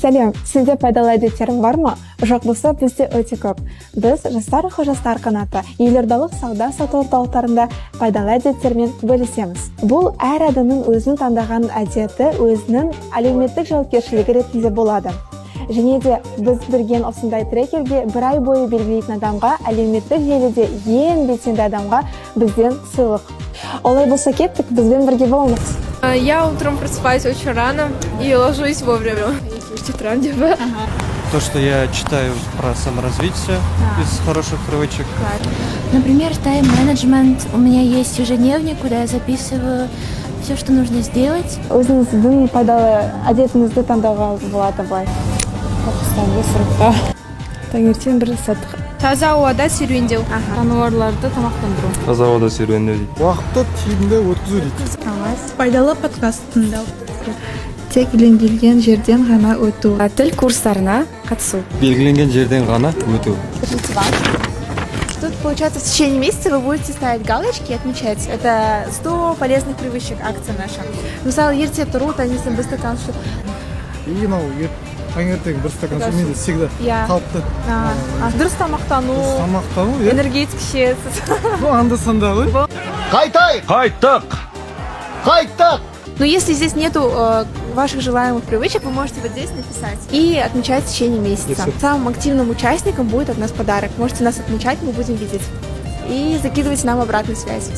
Сәлем! Сенде пайдалы әдеттерің бар ма? Жоқ болса, бізде өте көп. Біз, «Жастар рухы» жастар қанаты, елордалық сауда сату орталықтарында пайдалы әдеттермен бөлісеміз. Бұл әр адамның өзінің таңдаған әдеті, өзінің әлеуметтік жауапкершілігі ретінде болады. Және де біз берген осындай трекерге бір ай бойы белгілейтін адамға, әлеуметтік желіде ең белсенді адамға бізден сыйлық. Олай болса, кеттік, бізбен бірге болыңыз. Я утром просыпаюсь очень рано и ложусь вовремя. То, что я читаю про саморазвитие из хороших привычек. Например, тайм-менеджмент. У меня есть ежедневник, куда я записываю все, что нужно сделать. Өзіңіздің пайдалы әдетіңізді таңдауға болады былай. Таңертең бір сағаттық. Таза ауада серуендеу. Жануарларды тамақтандыру. Таза ауада серуендеу дейді. Уақытты тиімді өткізу дейді. Пайдалы подкаст тыңдау. Тек белгіленген жерден ғана өту. Тіл курстарына қатысу. Белгіленген жерден ғана өту. Тут, получается, в течение месяца вы будете ставить галочки и отмечать. Это 100 полезных привычек, акция наша. Мысалы, ерте тұру, таңертең бір стакан су. И мынау таңертең бір стакан су менде всегда қалыпты. Дұрыс тамақтану. Дұрыс тамақтану, иә. Энергетик ішесіз. Ну, анда санда ғой. Қайтайық! Қайттық! Қайттық! Но если здесь нету ваших желаемых привычек, вы можете вот здесь написать и отмечать в течение месяца. Самым активным участникам будет от нас подарок. Можете нас отмечать, мы будем видеть. И закидывайте нам обратную связь.